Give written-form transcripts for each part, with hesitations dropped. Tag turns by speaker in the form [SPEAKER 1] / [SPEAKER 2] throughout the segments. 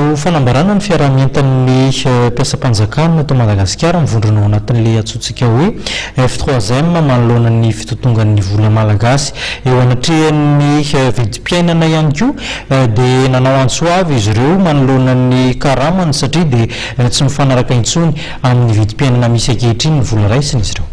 [SPEAKER 1] Nanao fanambarana ny fiaraha-mientan'ny mpiasam-panjakana eto Madagasikara mivondrona ao anatin'ilay antsointsika hoe F-trois-M manoloana ny fitotongan'ny vola malagasy. Eo anatrehan'ny vidim-piainana ihany koa dia nanao antso avo izy ireo manoloana ny karamany satria dia tsy mifanaraka intsony amin'ny vidim-piainana misy ankehitriny ny vola raisiny izy ireo.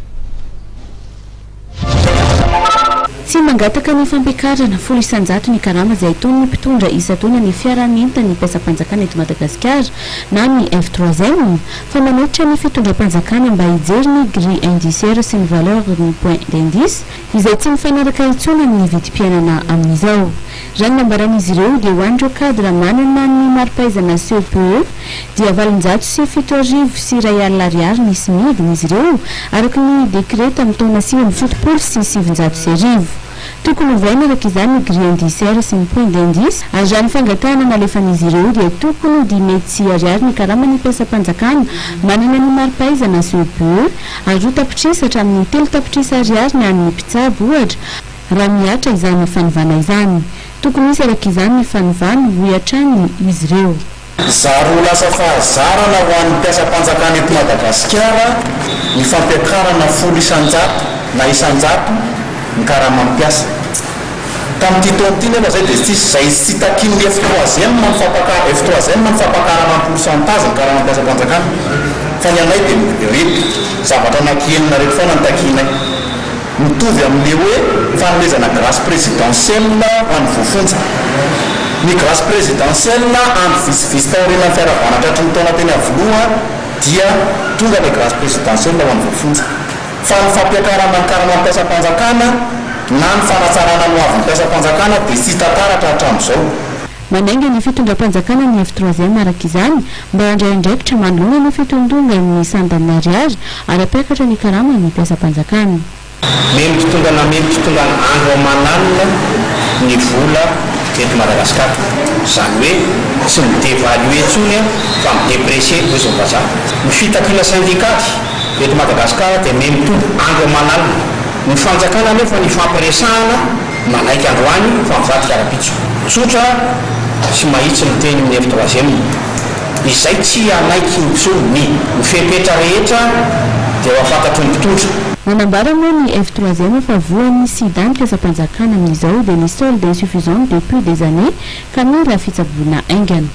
[SPEAKER 2] Tsy mangataka ny fampiakarana 10% ny karama izay ataon'ny mpitondra isan-taona ny fiaraha-mientan'ny mpiasam-panjakana eto Madagasikara na ny F-trois-M fa manohitra ny fitondram-panjakana mba hijery ny grille indiciaire sy ny valeur ny point d'indice izay tsy mifanaraka intsony amin'ny vidim-piainana amin'izao. Raha ny nambaran'izy ireo dia ho an'ireo cadre manana ny mari-pahaizana CEPE dia 1078 alina ariary ny SMIG n'izy ireo araka ny décret tamin'ny taona 1979. Tokony hovaina araka izany ny grille indiciaire sy ny point d'indice ary raha ny fangatahana nalefan'izy ireo dia tokony ho 500 ariary ny karaman'ny mpiasam-panjakana manana ny mari-pahaizana CEPE ary 2 tapitrisa hatramin'ny 3 tapitrisa ariary ny an'ny mpitsabo ohatra raha mihatra izany fanovana izany. Tokony hisy araka izany ny fanovana, hoy hatrany izy ireo.
[SPEAKER 3] Zary ho lasa fahazarana ho an'ny mpiasam-panjakana eto Madagasikara ny fampiakarana 10% na isan-jato ny karaman'ny mpiasa. Tamin'ity taona ity nefa izay dia tsisy izay tsy takian'ny F-troisième ny fampaka F-troisième ny fampakarana ny pourcentage ny karaman'ny mpiasam-panjakana fa ny anay dia reto zavatra anankienina reto foana no takianay. Mitovy amin'ilay hoe fanomezana grâce présidentielle ho an'ny voafonja. Ny grâce présidentielle andro vitsivitsy taorian'ny fiaravana tratry ny taona teny Iavoloha dia tonga ilay grâce présidentielle ho an'ny voafonja. Fa ny fampiakarana ny karaman'ny mpiasam-panjakana na ny fanatsarana ny hoavin'ny mpiasam-panjakana dia tsy hita taratra hatramin'izao.
[SPEAKER 2] Manainga ny fitondram-panjakana ny F-troisième araka izany mba handray andraikitra manoloana ny fitondongan'ny sandan'ny ariary ary hampiakatra ny karaman'ny mpiasam-panjakana.
[SPEAKER 4] Mihamitonga mihamitonga andro aman'alina ny vola eto Madagasikara, izany hoe tsy mi-dévalue intsony fa mi-déprécier hoy ny vazaha. Ny fitakiana syndikaly eto Madagasikara dia mihamitombo andro aman'alina. Ny fanjakana nefa ny fampiresahana manaiky androany fa mivadika rahampitso. Tsotra sy mahitsy ny teny amin'ny F-troisième izay tsy hanaiky intsony ny fepetra rehetra dia ho afantatry ny mpitondra.
[SPEAKER 2] Nanambara moa ny F-troisième fa voan'ny sida ny mpiasam-panjakana amin'izao dia ny solde insuffisante depuis des années ka mila fitsaboana haingana.